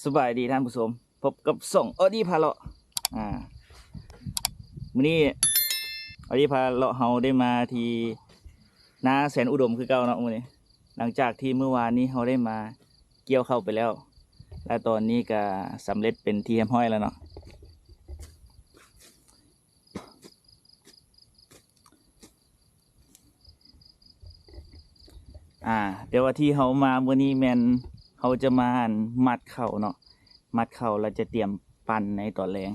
ສະບາຍດີທ່ານຜູ້ຊົມ, ພົບກັບຊ່ອງອອດດີ້ພາເລາະ. ອາ ມື້ນີ້ອອດດີ້ພາເລາະເຮົາໄດ້ມາທີ່ນາແສນອຸດົມຄືເກົ່າເນາະ ມື້ນີ້. ຫຼັງຈາກທີ່ມື້ວານນີ້ເຮົາໄດ້ມາກ່ຽວເຂົ້າໄປແລ້ວ ແລະ ຕອນນີ້ກະສຳເລັດເປັນທີ່ຮຽບຮ້ອຍແລ້ວເນາະ. ອາ ແຕ່ວ່າທີ່ເຮົາມາມື້ນີ້ແມ່ນເຮົາຈະມາ ອັນ ມັດເຂົ້າເນາະ, ມັດເຂົ້າແລ້ວຈະຕຽມປັ່ນໃນຕອນແລງ.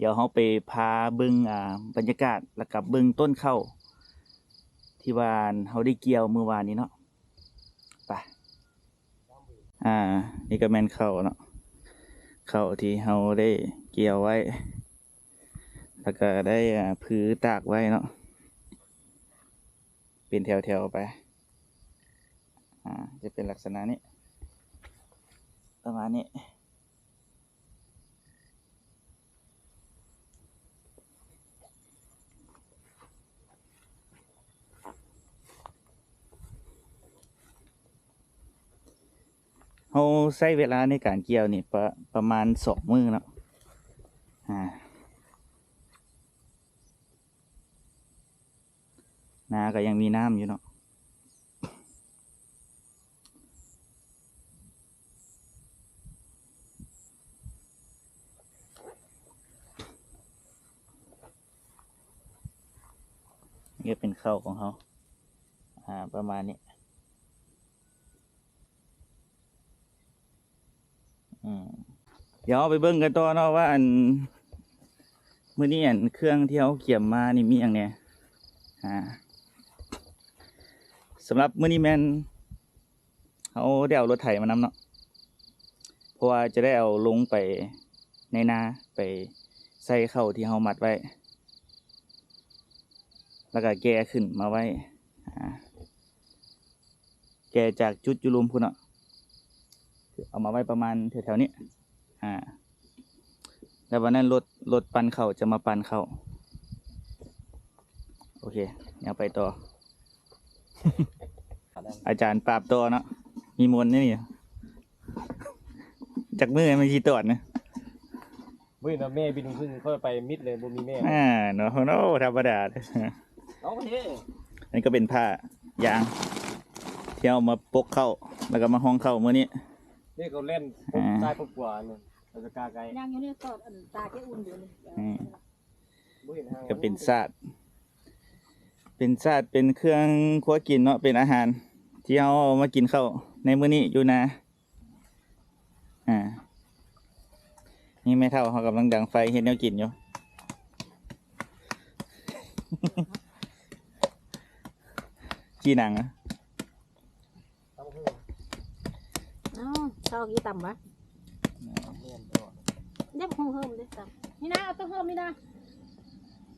ດຽວເຮົາໄປພາເບິ່ງ ອາ ບັນຍາກາດ ແລ້ວກະເບິ່ງຕົ້ນເຂົ້າທີ່ວ່າ ອັນ ເຮົາໄດ້ກ່ຽວມື້ວານນີ້ເນາະ. ໄປ. ອາ ນີ້ກະແມ່ນເຂົ້າເນາະ, ເຂົ້າທີ່ເຮົາໄດ້ກ່ຽວໄວ້ ແລ້ວກະໄດ້ ອາ ຜືຕາກໄວ້ເນາະ ເປັນແຖວໆໄປ. ອາ ຈະເປັນລັກສະນະນີ້ ປະມານນີ້. ເຮົາໃຊ້ເວລາໃນການກ່ຽວນີ້ປະ ປະມານສອງມື້ເນາະ. ອາ ນາກະຍັງມີນ້ຳຢູ່ເນາະ. ນີ້ເປັນເຂົ້າຂອງເຮົາ ອາ ປະມານນີ້. ອືມ ດຽວເຮົາໄປເບິ່ງກັນຕໍ່ເນາະວ່າ ອັນ ມື້ນີ້ ອັນ ເຄື່ອງທີ່ເຮົາກຽມມານີ້ມີຫຍັງແດ່. ອາ ສຳລັບມື້ນີ້ແມ່ນເຮົາໄດ້ເອົາລົດໄຖມານຳເນາະ ເພາະວ່າຈະໄດ້ເອົາລົງໄປໃນນາ ໄປໃສ່ເຂົ້າທີ່ເຮົາມັດໄວ້ ແລ້ວກະແກ່ຂຶ້ນມາໄວ້ ອາ ແກ່ຈາກຈຸດຢູ່ລຸ່ມພຸ້ນເນາະ ເອົາມາໄວ້ປະມານແຖວໆນີ້ ອາ ແລ້ວບາດນັ້ນລົດ ລົດປັ່ນເຂົ້າຈະມາປັ່ນເຂົ້າ. ໂອເຄ ແນວໄປຕໍ່ ອາຈານປາບຕໍ່ເນາະ ມີມົນນີ້ ຈັກມື້ມັນຊິຕອດນະ. ບໍ່ເຫັນວ່າແມ່ບິນຫຶ້ງ ຂ້ອຍໄປມິດເລີຍ ບໍ່ມີແມ່. ອ່າ ເນາະ ໂອ້ ທຳມະດາເດ້. ເອົາເດ້ ອັນນີ້ກໍເປັນຜ້າຢາງທີ່ເອົາມາປົກເຂົ້າ ແລ້ວກໍມາຮອງເຂົ້າມື້ນີ້. ນີ້ກໍແລ່ນ ອ່າ ຊ້າຍປົກຂວານີ້ ລາວຈະກ້າໄກ. ຍັງຢູ່ນີ້ ຕອດອັນຕາແກອຸ່ນຢູ່ນີ້. ອືມ ບໍ່ເຫັນຫາງ ກໍເປັນສາດ ເປັນສາດ ເປັນເຄື່ອງຄົວກິນເນາະ ເປັນອາຫານທີ່ເຮົາເອົາມາກິນເຂົ້າໃນມື້ນີ້ຢູ່ນາ. ອ່າ ນີ້ແມ່ເຖົ້າເຮົາກຳລັງດັງໄຟເຮັດແນວກິນຢູ່. ຈີ່ໜັງອະ ເອົາ ເຊົ້າກີ້ຕຳວະ? ແມ່ນບໍ່? ເດັບຫົງເຫິມເດ້ຕຳ. ນີ້ນະ ເອົາຕົວເຫິມນີ້ນະ.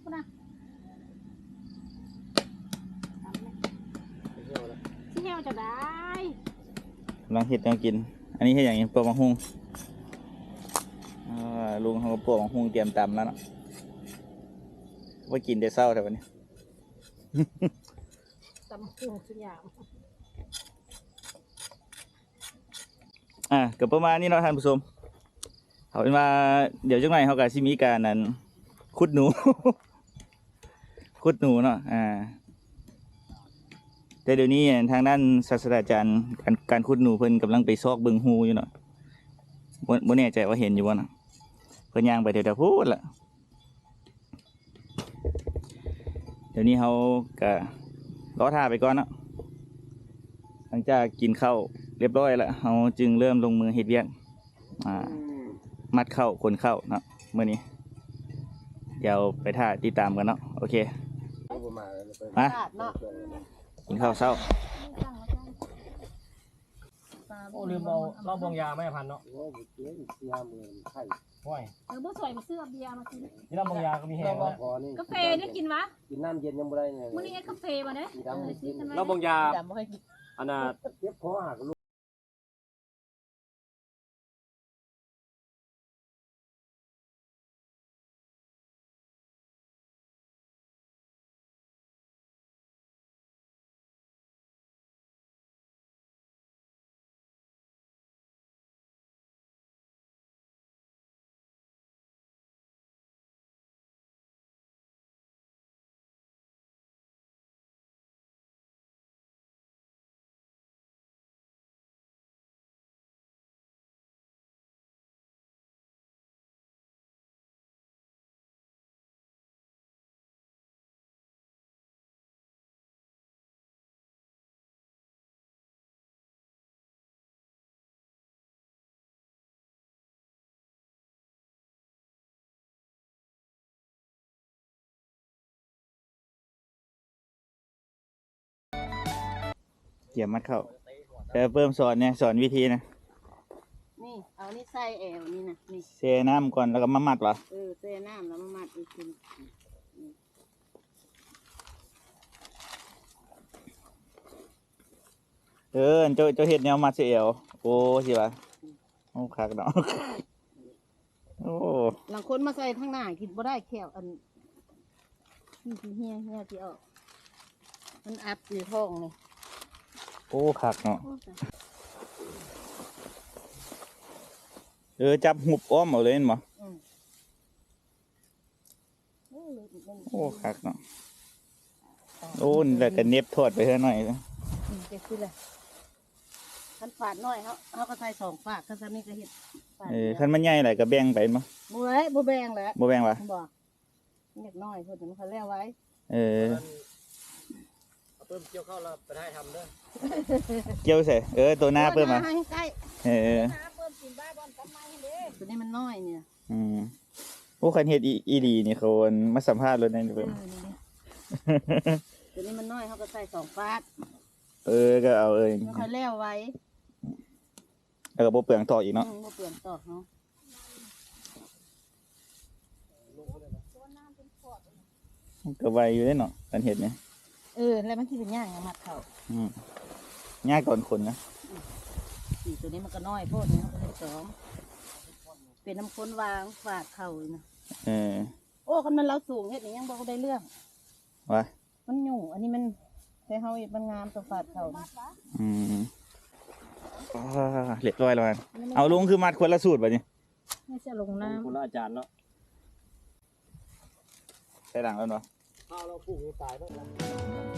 ພຸ້ນນະ ຊິແຫ້ວຈັ່ງໃດ. ກຳລັງເຮັດແນວກິນ. ອັນນີ້ເຮັດຫຍັງນີ້? ປອກໝາກຫຸ່ງ. ອ່າ ລຸງເຮົາກໍປອກໝາກຫຸ່ງຕຽມຕຳແລ້ວເນາະ. ວ່າກິນແຕ່ເຊົ້າແທ້ບັດນີ້. ຕຳໝາກຫຸ່ງສຸດຍາດ. ອ່າ ກໍປະມານນີ້ເນາະທ່ານຜູ້ຊົມ. ເອົາເປັນວ່າດຽວຈັກໜ້ອຍເຮົາກໍຊິມີການ ອັນ ຂຸດໜູ ຂຸດໜູເນາະ. ອ່າ ແຕ່ດຽວນີ້ທາງດ້ານສາດສະດາຈານ ການ ການຂຸດໜູເພິ່ນກຳລັງໄປຊອກເບິ່ງຮູຢູ່ເນາະ. ບໍ່ ບໍ່ແນ່ໃຈວ່າເຫັນຢູ່ບໍ່ເນາະ. ເພິ່ນຍ່າງໄປແຖວໆພຸ້ນລະ. ດຽວນີ້ເຮົາກະລໍຖ້າໄປກ່ອນເນາະ. ຫຼັງຈາກກິນເຂົ້າຮຽບຮ້ອຍແລ້ວ ເຮົາຈຶ່ງເລີ່ມລົງມືເຮັດວຽກ ອ່າ ມັດເຂົ້າ ຂົນເຂົ້າເນາະມື້ນີ້. ດຽວໄປຖ້າຕິດຕາມກັນເນາະ. ໂອເຄ ມາ ກິນເຂົ້າເຊົ້າ. ໂອ້ ລືມເອົາເຫຼົ້າບອງຢາມາໃຫ້ພັນເນາະ. ໂອ້ຍ ບໍ່ເກັ່ງ ເສຍມື້ໄຂ້. ໂອ້ຍ ເອີ ບໍ່ຊ່ວຍມາຊື້ເບຍມາກິນ. ນີ້ເຫຼົ້າບອງຢາກໍມີແຮງແລ້ວ. ກາເຟນີ້ກິນວະ? ກິນນ້ຳເຢັນຍັງບໍ່ໄດ້ເລີຍ. ມື້ນີ້ເຮັດກາເຟມາເດ້. ເຫຼົ້າບອງຢາ ອັນນ່າ ເຈັບຄໍຫາກະລູກ. ກຽມມັດເຂົ້າ. ເອີ ເພີ່ມສອນແດ່ ສອນວິທີນະ. ນີ້ ເອົານີ້ໃສ່ແອວນີ້ນະ ນີ້ ແຊ່ນ້ຳກ່ອນ ແລ້ວກໍມາມັດຫວາ? ເອີ ແຊ່ນ້ຳແລ້ວມາມັດອີກທີ. ເອີ ອັນເຈົ້າ ເຈົ້າເຮັດແນວມັດໃສ່ແອວ. ໂອ້ ຊິວ່າ ໂອ້ ຄັກເນາະ. ໂອ້ ລາງຄົນມາໃສ່ທາງໜ້າກິນບໍ່ໄດ້ແຂ້ວ ອັນ ນີ້ຊິເຫ່ຍ ເຫ່ຍຊິອອກ ມັນອັດຢູ່ທ້ອງນີ້. ໂອ້ ຄັກເນາະ. ໂອ້ ເອີ ຈັບຫຸບອ້ອມເອົາເລີຍແມ່ນບໍ່? ອືມ. ໂອ້ ຄັກເນາະ. ໂອ້ ແລ້ວກໍເໜັບທອດໄປເທື່ອໜ້ອຍ. ອືມ ຈັ່ງຊີ້ແຫຼະ. ຄັນຝາດນ້ອຍ ເຮົາ ເຮົາກໍໃສ່ສອງຝາກ ຄັນສ່ຳນີ້ກໍເຮັດຝາກ. ເອີ ດຽວ ຄັນມັນໃຫຍ່ຫຼາຍກໍແບ່ງໄປແມ່ນບໍ່? ບໍ່ແຫຼະ ບໍ່ແບ່ງແຫຼະ. ບໍ່ແບ່ງຫວາ? ບໍ່. ມັນຢາກນ້ອຍໂພດ ມັນຄ່ອຍແລ້ວໄວ. ເອີ ເອົາເພີ່ມກ່ຽວເຂົ້າແລ້ວໄປຖ່າຍທຳເດີ. ກ່ຽວໃສ? ເອີ ໂຕໜ້າເພີ່ມມາ ໃຫ້ໃກ້. ເອີ ໂຕໜ້າເພີ່ມກິນບ້າບ່ອນກັບໄມ້ຫັ້ນເດ້. ໂຕນີ້ມັນນ້ອຍນີ້. ອືມ. ໂອ້ ຄັນເຮັດອີ ອີ່ຫຼີນີ້ ເຂົາອັນມາສຳພາດໂລດໃນນີ້. ເອີ ນີ້ ໂຕນີ້ມັນນ້ອຍ ເຮົາກໍໃສ່ສອງຝາກ. ເອີ ກໍເອົາເອີ ມັນຄ່ອຍແລ້ວໄວ ແລ້ວກໍບໍ່ເປືອງຕອກອີກເນາະ. ອືມ ບໍ່ເປືອງຕອກເນາະ. ມັນກໍໄວຢູ່ເດ້ເນາະ ການເຮັດນີ້. ເອີ ແລ້ວມັນຊິເປັນຫຍັງມັດເຂົ້າ. ອືມ ຍາກຕອນຄົນນະ. ອືມ ນີ້ ໂຕນີ້ມັນກໍນ້ອຍໂພດ ນີ້ເຮົາກໍເຮັດສອງ ເປັນນຳຄົນວາງຝາກເຂົ້ານີ້ນະ. ເອີ ໂອ້ ຄັນແມ່ນລາວສູງເຮັດນີ້ຍັງບໍ່ໄດ້ເລື່ອງ. ວ່າ ມັນຫຍຸ້ງ ອັນນີ້ມັນ ແຕ່ເຮົາເຮັດມັນງາມ ຕ້ອງຝາກເຂົ້າ. ອືມ ອາ ຮຽບຮ້ອຍແລ້ວ. ເອົາ ລຸງຄືມັດຄົນລະສູດບາດນີ້? ນີ້ຈະລົງນ້ຳ ຄົນລະອາຈານເນາະ. ໃສ່ຫຼັງແລ້ວເນາະ ເອົາລາວປູກນີ້ຕາຍເບິດແລ້ວ.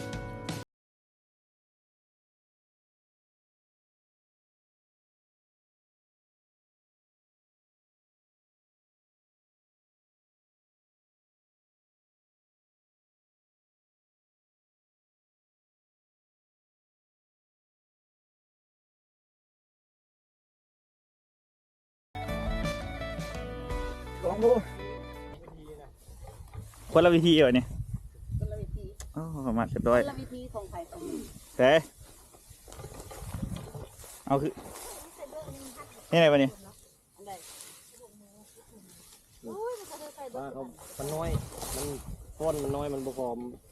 ລອງດູ ຄົນລະວິທີບາດນີ້ ຄົນລະວິທີ. ອໍ ມັດຮຽບຮ້ອຍ ຄົນລະວິທີຂອງໃຜຂອງມັນ. ໃສ ເອົາຄື ເຮັດໄດບາດນີ້? ອັນໃດ? ໂອ້ຍ ມັນກໍເລີຍໃສ່ເບິດ ວ່າເຂົາ ມັນນ້ອຍ ມັນກ້ອນມັນນ້ອຍ ມັນບໍ່ພໍ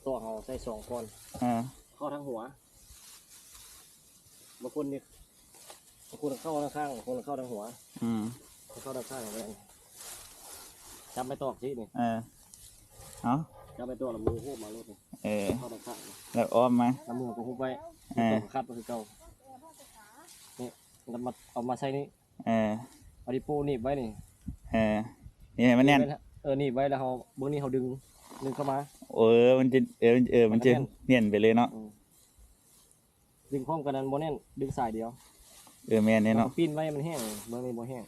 ຕ້ອງເອົາໃສ່ສອງກ້ອນ. ເອີ ເຂົ້າທາງຫົວ ບາງຄົນນີ້ ບາງຄົນເຂົ້າທາງຂ້າງ ບາງຄົນເຂົ້າທາງຫົວ. ອືມ ເຂົ້າທາງຂ້າງ ຈັບໄມ້ຕອກຊີ້ນີ້. ເອີ ເອົາ ຈັບໄມ້ຕອກແລ້ວມືໂຮບມາໂລດນີ້. ເອີ ເຂົ້າທາງຂ້າງ ແລ້ວອ້ອມມາ ແລ້ວມືກໍຮຸບໄວ້. ເອີ ຕອກກໍຂັດໄວ້ຄືເກົ່າ. ນີ້ ແລ້ວມາ ເອົາມາໃສ່ນີ້. ເອີ ເອົາດິໂປ້ໜີບໄວ້ນີ້. ເອີ ນີ້ໃຫ້ມັນແໜ້ນ. ເອີ ໜີບໄວ້ແລ້ວເຮົາ ເບິ່ງນີ້ເຮົາດຶງ ດຶງເຂົ້າມາ. ເອີ ມັນຈະ ເອີ ມັນຈະ ມັນຈະແໜ້ນ ແໜ້ນໄປເລີຍເນາະ. ອືມ ດຶງພ້ອມກັນນັ້ນບໍ່ແໜ້ນ ດຶງສາຍດຽວ. ເອີ ແມ່ນແນ່ເນາະ ເຮົາກໍປີ້ນໄວ້ໃຫ້ມັນແຫ້ງ ເບື້ອງນີ້ບໍ່ແຫ້ງ.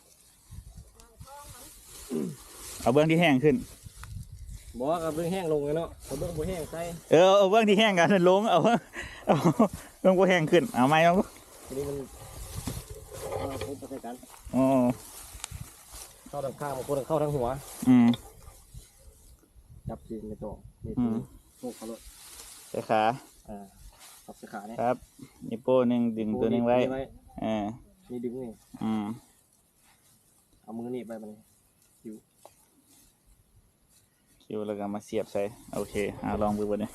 ເອົາເບື້ອງທີ່ແຫ້ງຂຶ້ນ. ບໍ່ ກໍເບື້ອງແຫ້ງລົງເນາະ ເອົາເບື້ອງບໍ່ແຫ້ງໃສ່. ເອີ ເອົາເບື້ອງທີ່ແຫ້ງອັນນັ້ນລົງ ເອົາ ເອົາເບື້ອງບໍ່ແຫ້ງຂຶ້ນ. ເອົາໃໝ່ລອງດູ ທີນີ້ມັນ ເອົາໃສ່ກັນ. ອໍ ເຂົ້າທາງຂ້າງ ບາງຄົນເຂົ້າທາງຫົວ. ອືມ ຈັບຊີ້ໄມ້ຕອກນີ້. ອືມ ໂປະເຂົ້າໂລດ ໃສ່ຂາ. ເອີ ຈັບໃສ່ຂານີ້ ຈັບນິ້ວໂປ້ໜຶ່ງ ດຶງໂປ້ນີ້ໄວ້. ເອີ ນີ້ດຶງນີ້. ອືມ ເອົາມືໜີບໄວ້ບາດນີ້ ຄິ້ວ ຄິ້ວ ແລ້ວກໍມາສຽບໃສ່. ໂອເຄ ເອົາລອງເບິ່ງບາດນີ້.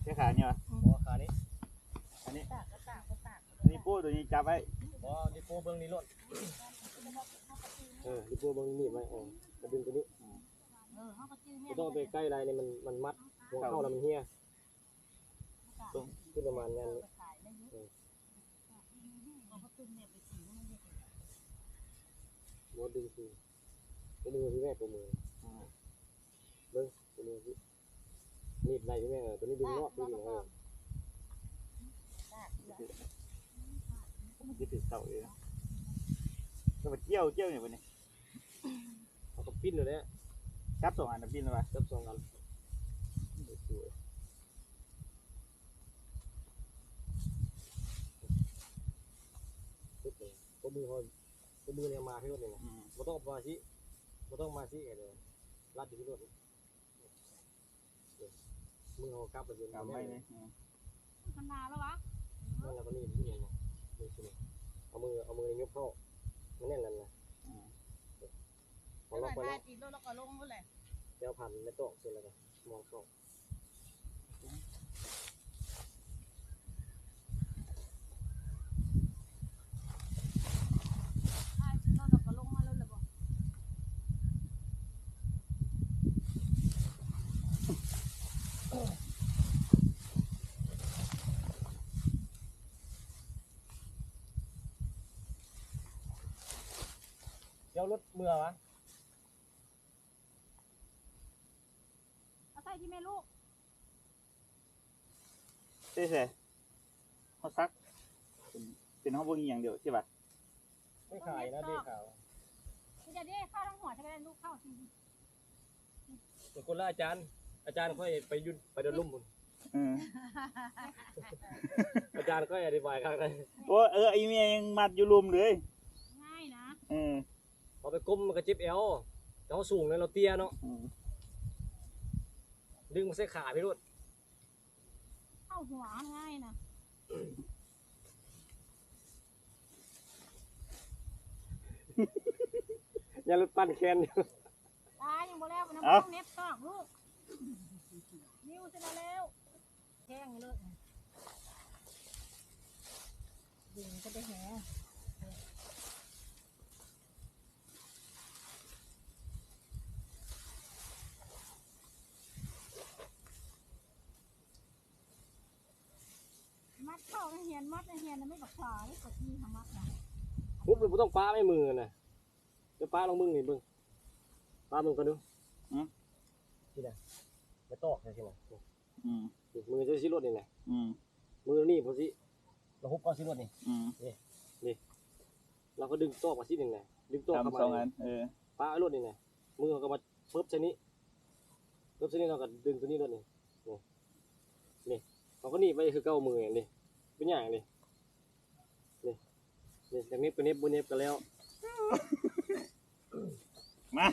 ໃຊ້ຂານີ້ຫວາ? ບໍ່ ຂານີ້ ອັນນີ້ ອັນນີ້ໂປ້ໂຕນີ້ຈັບໄວ້. ບໍ່ ດິໂປ້ເບິ່ງນີ້ໂລດ. ເອີ ດິໂປ້ເບິ່ງນີ້ໄວ້. ເອີ ກະດຶງໂຕນີ້. ບໍ່ຕ້ອງໄປໃກ້ຫຼາຍນີ້ ມັນ ມັນມັດຫົວເຂົ້າແລ້ວມັນເຫ່ຍ. ຄືປະມານນັ້ນ. ເອີ ບໍ່ດຶງຄື ຕົວມືພີ່ແມ່ ຕົວມື. ເບິ່ງ ຕົວມືພີ່ ໜີບໄດ້ພີ່ແມ່. ເອີ ຕົວນີ້ດຶງນອກ ດຶງນອກ. ເອີ ມັນຊິຖືກເສົາເອງ. ແລ້ວມັນກ່ຽວ ກ່ຽວຫຍັງບາດນີ້? ເຮົາກໍປິ່ນໂລດແຫຼະ. ຈັບສອງອັນນະ ປິ່ນລະຫວາ? ຈັບສອງອັນ. ໂອ້ຍ ສວຍ. ມື້ນີ້ມາທີ່ລົດນີ້ນະ ອືມ ບໍ່ຕ້ອງມາຊິ ບໍ່ຕ້ອງມາຊິ ເອີ ລັດຢູ່ທີ່ລົດ ມື້ເຮົາກັບໄປຢູ່ ກັບໄປເລີຍ ອືມ ມັນໜາວແລ້ວວະ ນັ້ນລະ ກໍນີ້ ນີ້ເຫັນບໍ່ ນີ້ ນີ້ ເອົາມື ເອົາມືຍົກເຂົ້າ ມັນແໜ້ນນັ້ນນະ ອືມ ເອົາລັອກໄປແລ້ວ ຕິດລົດແລ້ວກໍລົງພຸ້ນແຫຼະ ແລ້ວພັນແລ້ວຕອກເສັດແລ້ວກໍມອງເຂົ້າ. ດຽວລົດເມືອວະ ເອົາໃສ່ທີ່ແມ່ລູກ. ເດ້ແຊ ເຮົາສັກ ເປັນ ເປັນເຮົາເບິ່ງອີ່ຫຍັງດຽວຊິວ່າ ໄດ້ຂາຍນະ ເດ້ຂາວ ຢ່າເດ້ ເຂົ້າທາງຫົວ ຈະໄດ້ລູກເຂົ້າ ເປັນຄົນລະອາຈານ ອາຈານຂ້ອຍໄປຢູ່ ໄປດອນລຸ່ມພຸ້ນ ເອີ ອາຈານຂ້ອຍອະທິບາຍຄັກນະ ໂອ້ ເອີ ອີແມ່ຍັງມັດຢູ່ລຸ່ມເລີຍ ງ່າຍນະ ເອີ ເຮົາໄປກົ້ມມັນກໍເຈັບແອວ ແຕ່ເຮົາສູງນະ ເຮົາເຕ້ຍເນາະ ອືມ ດຶງມາໃສ່ຂາພີ່ໂລດ ເຂົ້າຫົວງ່າຍນະ ຢ່າຫຼຸດປັ້ນແຂນຢູ່ ຕາຍັງບໍ່ແລ້ວ ນຳ ເອົາ ເນັບຕອກລູກ ນິ້ວຊິລະແລ້ວ ແທງໂລດ ດຶງກໍໄດ້ແຮງ. ມັດເຂົ້ານະ ຮຽນມັດນະ ຮຽນນະ ມັນບັກຂວາເດ້ ກົດນີ້ຫາມັດນະ ປຸບ ບໍ່ຕ້ອງປະແມ່ມືນະ ດຽວປະລອງເບິ່ງນີ້ເບິ່ງ ປະເບິ່ງກ່ອນດູ ອືມ ນີ້ນະ ໄປຕອກໃສ່ຊີ້ນະ ອືມ ນີ້ມືຈະຊິຫຼຸດນີ້ນະ ອືມ ມືນີ້ພໍຊິ ລະຮຸບເອົາຊິລົດນີ້ ອືມ ນີ້ ນີ້ ລະກໍດຶງຕອກມາຊິນີ້ນະ ດຶງຕອກເຂົ້າມາສອງອັນ ເອີ ປະລົດນີ້ນະ ມືເຮົາກໍມາປຶບໃສ່ນີ້ ປຶບໃສ່ນີ້ ລະກໍດຶງຕົວນີ້ລົດນີ້ ນີ້ ນີ້ ເຮົາກໍໜີບໄວ້ຄືເກົ່າ ມືນີ້ ເປັນຫຍັງນີ້ ນີ້ ນີ້ ຢາກເນັບກໍເນັບ ບໍ່ເນັບກໍແລ້ວ ມາ.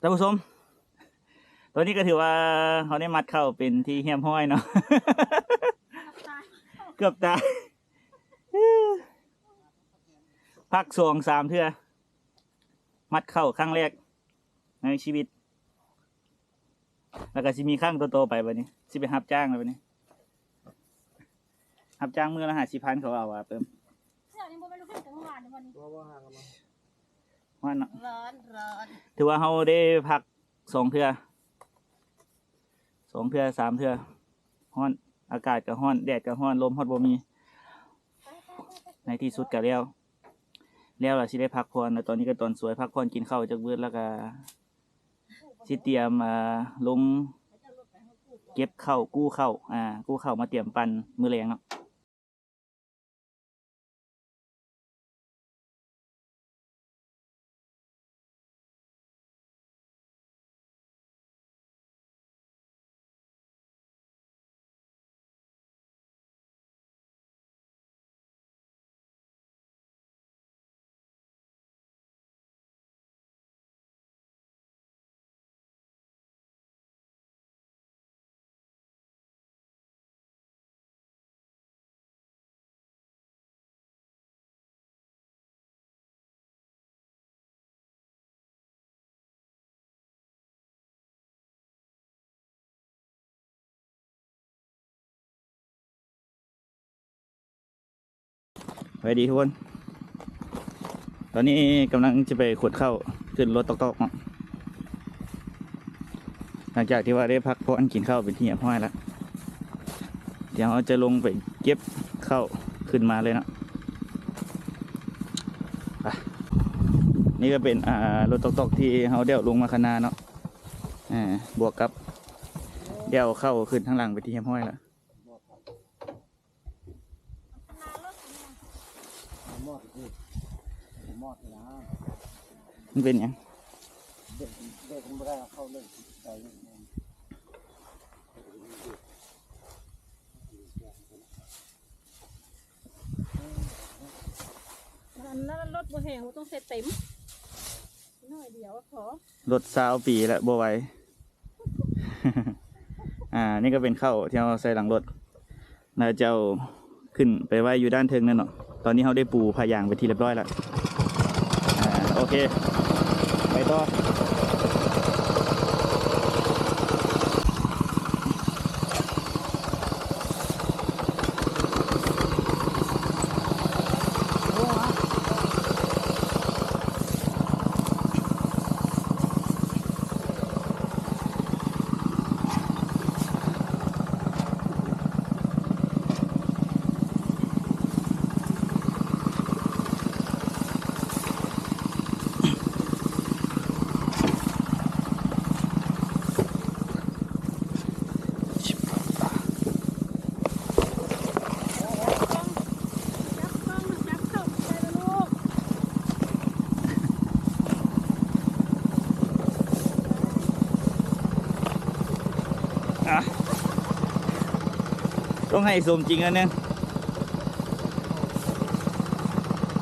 ທ່ານຜູ້ຊົມ ຕອນນີ້ກໍຖືວ່າເຮົາໄດ້ມັດເຂົ້າເປັນທີ່ຮຽບຮ້ອຍເນາະ ເກືອບຕາຍ ພັກສອງສາມເທື່ອ ມັດເຂົ້າຄັ້ງແລກໃນຊີວິດ. ແລ້ວກໍຊິມີຄັ້ງຕໍ່ໆໄປບັດນີ້ ຊິໄປຮັບຈ້າງແລ້ວບັດນີ້ ຮັບຈ້າງມື້ລະຫ້າສິບພັນ ເຂົາເອົາວ່າເພີ່ມ ເສື້ອນີ້ບໍ່ແມ່ນລູກເຂຍແຕ່ເມື່ອວານນີ້ບໍ່ນີ້ ບໍ່ ບໍ່ຫາກັນມາ ຮ້ອນເນາະ ຮ້ອນ ຮ້ອນ ຖືວ່າເຮົາໄດ້ພັກສອງເທື່ອ ສອງເທື່ອ ສາມເທື່ອ ຮ້ອນ ອາກາດກໍຮ້ອນ ແດດກໍຮ້ອນ ລົມຮອດບໍ່ມີ ໃນທີ່ສຸດກໍແລ້ວ ແລ້ວລະຊິໄດ້ພັກຜ່ອນ ແລ້ວຕອນນີ້ກໍຕອນສວຍ ພັກຜ່ອນກິນເຂົ້າຈັກບຶດ ແລ້ວກໍ ຊິຕຽມ ເອີ ລົງເກັບເຂົ້າ ກູ້ເຂົ້າ ອາ ກູ້ເຂົ້າມາຕຽມປັ່ນມື້ແລງເນາະ. ສະບາຍດີທຸກຄົນ ຕອນນີ້ກຳລັງຈະໄປຂົນເຂົ້າຂຶ້ນລົດຕອກໆເນາະ ຫຼັງຈາກທີ່ວ່າໄດ້ພັກຜ່ອນກິນເຂົ້າເປັນທີ່ຮຽບຮ້ອຍແລ້ວ ດຽວເຮົາຈະລົງໄປເກັບເຂົ້າຂຶ້ນມາເລີຍເນາະ ໄປ ນີ້ກໍເປັນ ອ່າ ລົດຕອກໆທີ່ເຮົາດຽວລົງມາຂ້າງໜ້າເນາະ ອ່າ ບວກກັບດຽວເຂົ້າຂຶ້ນທາງຫຼັງເປັນທີ່ຮຽບຮ້ອຍແລ້ວ. ມັນເປັນຫຍັງ? ອັນນັ້ນລົດບໍ່ແຮງ ບໍ່ຕ້ອງໃສ່ເຕັມ ໜ້ອຍດຽວພໍ ລົດຊາວປີແລ້ວ ບໍ່ໄຫວ. ອ່າ ນີ້ກໍເປັນເຂົ້າທີ່ເຮົາໃສ່ຫຼັງລົດ ແລ້ວຈະເອົາຂຶ້ນໄປໄວ້ຢູ່ດ້ານເທິງນັ້ນເນາະ ຕອນນີ້ເຮົາໄດ້ປູຜ້າຢາງເປັນທີ່ຮຽບຮ້ອຍແລ້ວ ອ່າ ໂອເຄ ໄປຕໍ່. ອ່ະ ຕ້ອງໃຫ້ສົມຈິງອັນໜຶ່ງ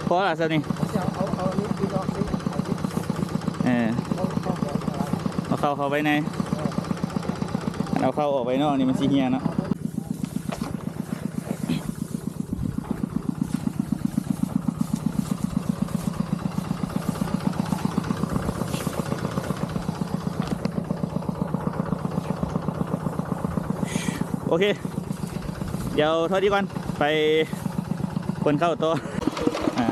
ພໍລະຊຳນີ້ ເອົາ ເອົາ ເອົາອັນນີ້ ເອົາ ເອີ ເອົາ ເອົາ ເອົາເຂົ້າເຂົ້າໄວ້ໃນ ເອີ ເອົາເຂົ້າອອກໄວ້ນອກນີ້ມັນຊິເຫ່ຍເນາະ. ໂອເຄ ດຽວເທົ່ານີ້ກ່ອນ ໄປຂົນເຂົ້າຕໍ່ ອ່າ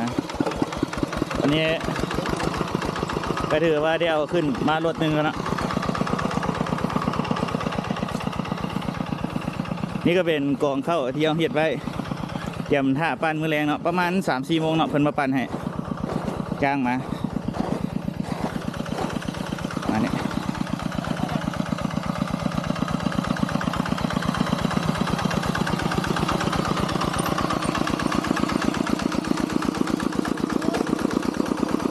ອັນນີ້ກໍຖືວ່າໄດ້ເອົາຂຶ້ນມາລົດໜຶ່ງແລ້ວເນາະ ນີ້ກໍເປັນກອງເຂົ້າທີ່ເຮົາເຮັດໄວ້ ຕຽມຖ້າປັ່ນມື້ແລງເນາະ ປະມານສາມສີ່ໂມງເນາະ ເພິ່ນມາປັ່ນໃຫ້ ຈ້າງມາ ມານີ້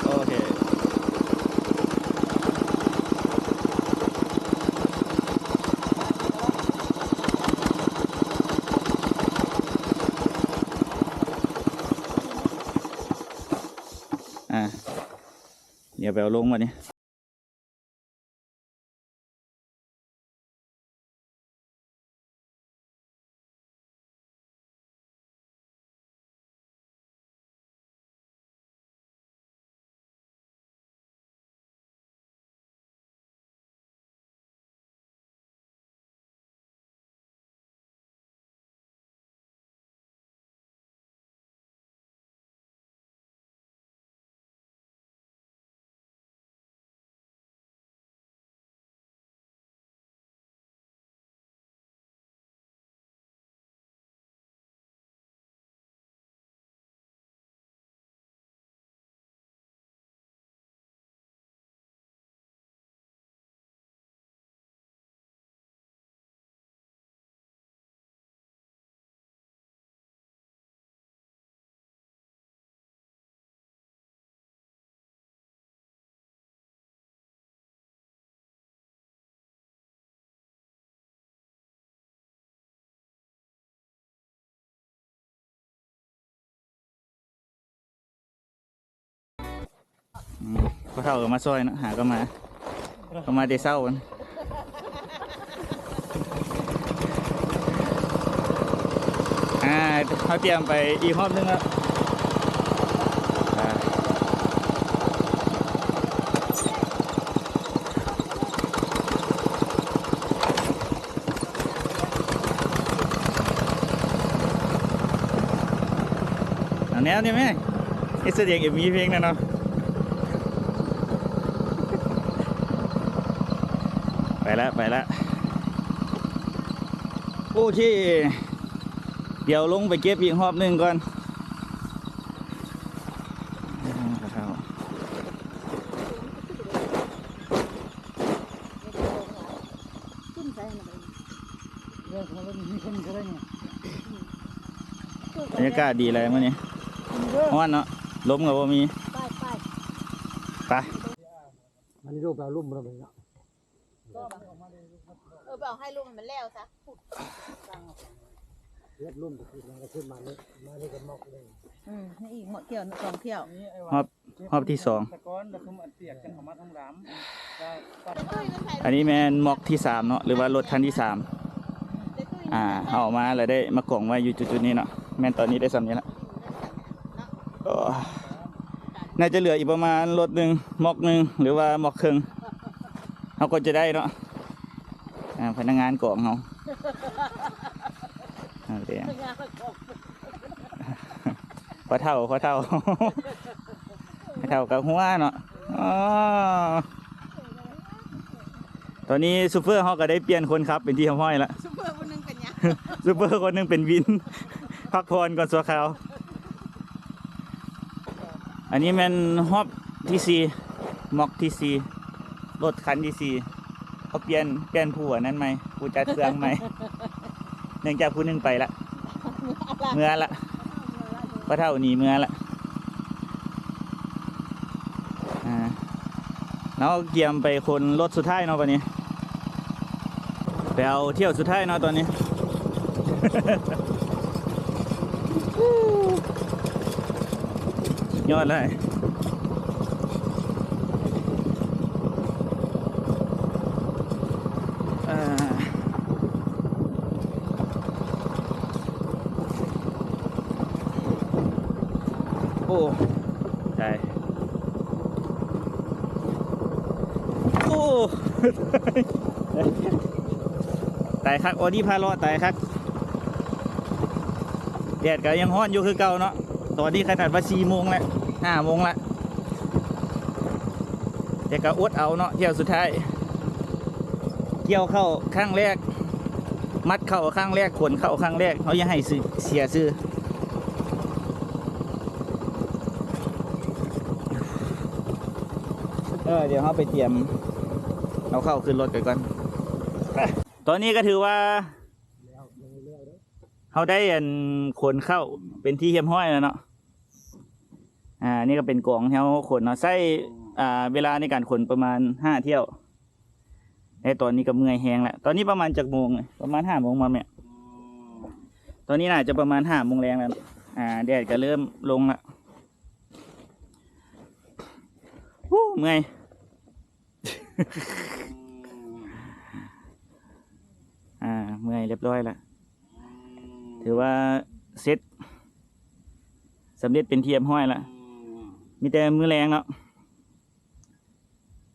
ໂອເຄ. ອ່າ ດຽວໄປເອົາລົງບາດນີ້. ອືມ ພໍ່ເຖົ້າກໍມາຊ່ອຍເນາະ ຫາກໍມາ ກໍມາແຕ່ເຊົ້າພຸ້ນ. ອ່າ ເຮົາຕຽມໄປອີກຮອບໜຶ່ງແລ້ວ. ເອົາແນວນີ້ແມ ເຮັດສະດຽງເອັມວີເພງແນ່ເນາະ. ໄປລະ ໄປລະ ໂອເຄ ດຽວລົງໄປເກັບອີກຮອບໜຶ່ງກ່ອນ. ຂຶ້ນໃສ່ຫັ້ນນະ ບັນຍາກາດດີຫຼາຍມື້ນີ້ ຮ້ອນເນາະ ລົມກໍບໍ່ມີ. ໄປ ໄປ ໄປ ມັນລົງໄປເອົາລຸ່ມບໍ່ໄດ້ເນາະ. ເອີ ໄປເອົາໃຫ້ລຸ່ມໃຫ້ມັນແລ້ວຊະ ເຮັດລຸ່ມກໍຄືມັນກໍຂຶ້ນມານີ້ ມານີ້ກໍໝອກໜຶ່ງ ອືມ ໃຫ້ອີກໝອກຖ້ຽວ ສອງຖ້ຽວ ຮອບ ຮອບທີສອງ. ອັນນີ້ແມ່ນໝອກທີສາມເນາະ ຫຼືວ່າລົດຄັນທີສາມ ອ່າ ເຮົາເອົາມາແລ້ວໄດ້ມາກອງໄວ້ຢູ່ຈຸດໆນີ້ເນາະ. ແມ່ນຕອນນີ້ໄດ້ສ່ຳນີ້ລະ ໂອ້ ໜ້າຈະເຫຼືອອີກປະມານລົດໜຶ່ງ ໝອກໜຶ່ງ ຫຼືວ່າໝອກເຄິ່ງ ເຮົາກໍຈະໄດ້ເນາະ. ອ່າ ພະນັກງານກອງເຮົາ ພໍ່ເຖົ້າ ພໍ່ເຖົ້າ ພໍ່ເຖົ້າກໍຫົວເນາະ. ອໍ ຕອນນີ້ໂຊເຟີເຮົາກໍໄດ້ປ່ຽນຄົນຂັບເປັນທີ່ຮຽບຮ້ອຍລະ. ໂຊເຟີຄົນໜຶ່ງເປັນຫຍັງ? ໂຊເຟີຄົນໜຶ່ງເປັນວິນ ພັກຜ່ອນກ່ອນຊົ່ວຄາວ. ອັນນີ້ແມ່ນຮອບທີສີ່ ໝອກທີສີ່ ລົດຄັນທີສີ່ ເຂົາປ່ຽນ ປ່ຽນຜູ້ອັນນັ້ນໃໝ່ ຜູ້ຈັດເຄື່ອງໃໝ່ ເນື່ອງຈາກຜູ້ໜຶ່ງໄປລະ ເມືອລະ ພໍ່ເຖົ້າໜີເມືອລະ. ອ່າ ເຮົາກຽມໄປຂົນລົດສຸດທ້າຍເນາະ ບັດນີ້ ໄປເອົາຖ້ຽວສຸດທ້າຍເນາະຕອນນີ້. ຍອດເລີຍ ອ່າ ໂອ້ ຕາຍ ໂອ້ ຕາຍຄັກ ອໍດີພາເລາະຕາຍຄັກ. ແດດກໍຍັງຮ້ອນຢູ່ຄືເກົ່າເນາະ ຕອນນີ້ຂະໜາດວ່າສີ່ໂມງແລ້ວ ຫ້າໂມງລະ ແຕ່ກໍອົດເອົາເນາະ ຖ້ຽວສຸດທ້າຍ ກ່ຽວເຂົ້າຄັ້ງແລກ ມັດເຂົ້າຄັ້ງແລກ ຂົນເຂົ້າຄັ້ງແລກ ເຮົາຢ່າໃຫ້ເສຍຊື່. ເອີ ດຽວເຮົາໄປຕຽມເອົາເຂົ້າຂຶ້ນລົດກັນກ່ອນ. ຕອນນີ້ກໍຖືວ່າ ເຮົາໄດ້ອັນຂົນເຂົ້າເປັນທີ່ຮຽບຮ້ອຍແລ້ວເນາະ. ອ່າ ນີ້ກໍເປັນກອງທີ່ເຮົາຂົນເນາະ ໃຊ້ ອ່າ ເວລາໃນການຂົນປະມານຫ້າຖ້ຽວ ແລະ ຕອນນີ້ກໍເມື່ອຍແຮງແລ້ວ. ຕອນນີ້ປະມານຈັກໂມງ? ປະມານຫ້າໂມງບໍ່ແມ່? ຕອນນີ້ໜ້າຈະປະມານຫ້າໂມງແລງແລ້ວ. ອ່າ ແດດກໍເລີ່ມລົງແລ້ວ. ໂອ້ ເມື່ອຍ. ອ່າ ເມື່ອຍຮຽບຮ້ອຍລະ ຖືວ່າເສັດ ສຳເລັດເປັນທີ່ຮຽບຮ້ອຍລະ. ມີແຕ່ມື້ແລງເນາະ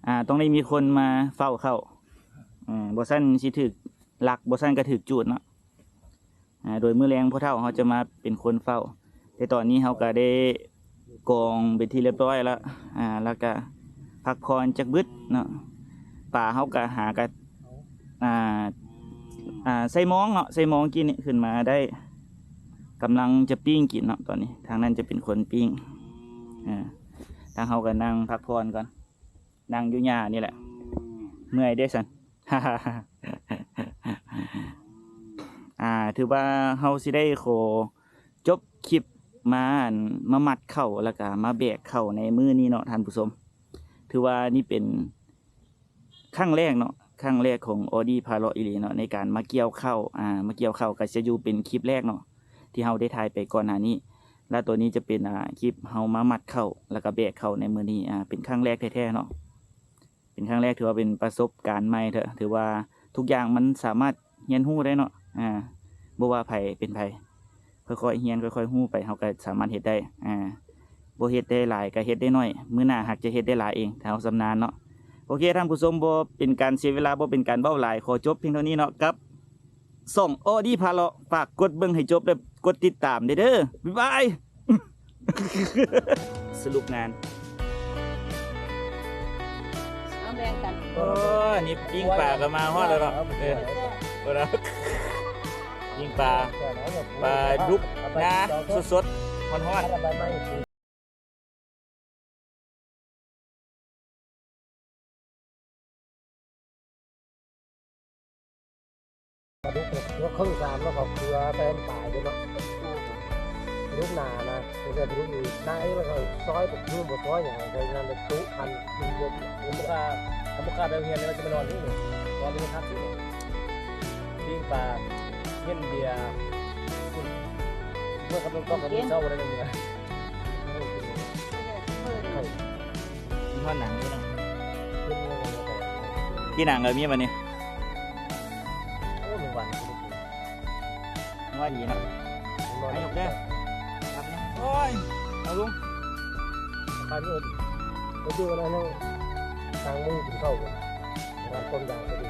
ອ່າ ຕ້ອງໄດ້ມີຄົນມາເຝົ້າເຂົ້າ ເອີ ບໍ່ຊັ້ນຊິຖືກລັກ ບໍ່ຊັ້ນກໍຖືກຈູດເນາະ. ອ່າ ໂດຍມື້ແລງພໍ່ເຖົ້າເຮົາຈະມາເປັນຄົນເຝົ້າ ແຕ່ຕອນນີ້ເຮົາກໍໄດ້ກອງເປັນທີ່ຮຽບຮ້ອຍແລ້ວ ອ່າ ແລ້ວກໍພັກຜ່ອນຈັກບຶດເນາະ. ປາເຮົາກໍຫາກໍ ອ່າ ອ່າ ໃສ່ມອງເນາະ ໃສ່ມອງກີ້ນີ້ຂຶ້ນມາໄດ້ ກຳລັງຈະປີ້ງກິນເນາະ. ຕອນນີ້ທາງນັ້ນຈະເປັນຄົນປີ້ງ ອ່າ ທາງເຮົາກໍນັ່ງພັກຜ່ອນກ່ອນ ນັ່ງຢູ່ຫຍ້ານີ້ແຫຼະ ເມື່ອຍເດ້ຊັ້ນ. ອ່າ ຖືວ່າເຮົາຊິໄດ້ຂໍຈົບຄລິບມາ ອັນ ມາມັດເຂົ້າ ແລ້ວກະມາແບກເຂົ້າໃນມື້ນີ້ເນາະທ່ານຜູ້ຊົມ. ຖືວ່ານີ້ເປັນຄັ້ງແລກເນາະ ຄັ້ງແລກຂອງອໍດີພາເລາະອີ່ຫຼີເນາະ ໃນການມາກ່ຽວເຂົ້າ ອ່າ ມາກ່ຽວເຂົ້າ ກະຈະຢູ່ເປັນຄລິບແລກເນາະ ທີ່ເຮົາໄດ້ຖ່າຍໄປກ່ອນໜ້ານີ້. ແລະ ໂຕນີ້ຈະເປັນ ອ່າ ຄລິບເຮົາມາມັດເຂົ້າ ແລ້ວກໍແບກເຂົ້າໃນມື້ນີ້ ອ່າ ເປັນຄັ້ງແລກແທ້ໆເນາະ. ເປັນຄັ້ງແລກ ຖືວ່າເປັນປະສົບການໃໝ່ເທື່ອ ຖືວ່າທຸກຢ່າງມັນສາມາດຮຽນຮູ້ໄດ້ເນາະ. ອ່າ ບໍ່ວ່າໃຜເປັນໃຜ ຄ່ອຍໆຮຽນ ຄ່ອຍໆຮູ້ໄປ ເຮົາກໍສາມາດເຮັດໄດ້. ອ່າ ບໍ່ເຮັດໄດ້ຫຼາຍກໍເຮັດໄດ້ໜ້ອຍ ມື້ໜ້າຫາກຈະເຮັດໄດ້ຫຼາຍເອງ ຖ້າເຮົາຊຳນານເນາະ. ໂອເຄ ທ່ານຜູ້ຊົມ ບໍ່ເປັນການເສຍເວລາ ບໍ່ເປັນການເວົ້າຫຼາຍ ຂໍຈົບພຽງເທົ່ານີ້ເນາະ ກັບຊ່ອງອໍດີພາເລາະ. ຝາກກົດເບິ່ງໃຫ້ຈົບ ແລະ ກົດຕິດຕາມເດີ. ບາຍບາຍ. ສະຫຼຸບງານ ເອົາແບ່ງກັນ. ໂອ້ ນີ້ປີ້ງປາກໍມາຮອດແລ້ວເນາະ. ເອີ ເບິ່ງເນາະ ປີ້ງປາ ປາດຸກນາສົດໆ ຮ້ອນໆ. ປາດຸກຫົວເຄິ່ງສາມ ແລ້ວກໍເກືອໃສ່ນ້ຳປາຢູ່ເນາະ. ປາດຸກໜານະ ບໍ່ໃຊ່ປາດຸກໜາເອງ ແລ້ວກໍຊອຍ ບໍ່ຄືບໍ່ຊອຍຫຍັງ ໃສ່ນັ້ນ ແລ້ວຈຸພັນກິນເບິດ. ຜົມບໍ່ກ້າ ຜົມບໍ່ກ້າໄປໂຮງຮຽນເລີຍ ວ່າຈະໄປນອນຢູ່ນີ້ ນອນຢູ່ໂຮງພັກຢູ່ນີ້. ປີ້ງປາ ເຢັນເບຍ ເມື່ອກັບນ້ອງຕ້ອງກັບມື້ເຊົ້າບໍ່ໄດ້ເມືອ. ມີຮອດໜັງຢູ່ເນາະ ກິນໜັງກໍມີບັດນີ້. ໂອ້ ມັນຫວານ ວ່າດີເນາະ. ມາຍົກເດີ ໂອ້ຍ ເອົາລົງ ປານນີ້ ໄປຢູ່ກັນນັ້ນ ທາງມື້ກິນເຂົ້າກັນ ງານຕົ້ນຢາງກໍດີ.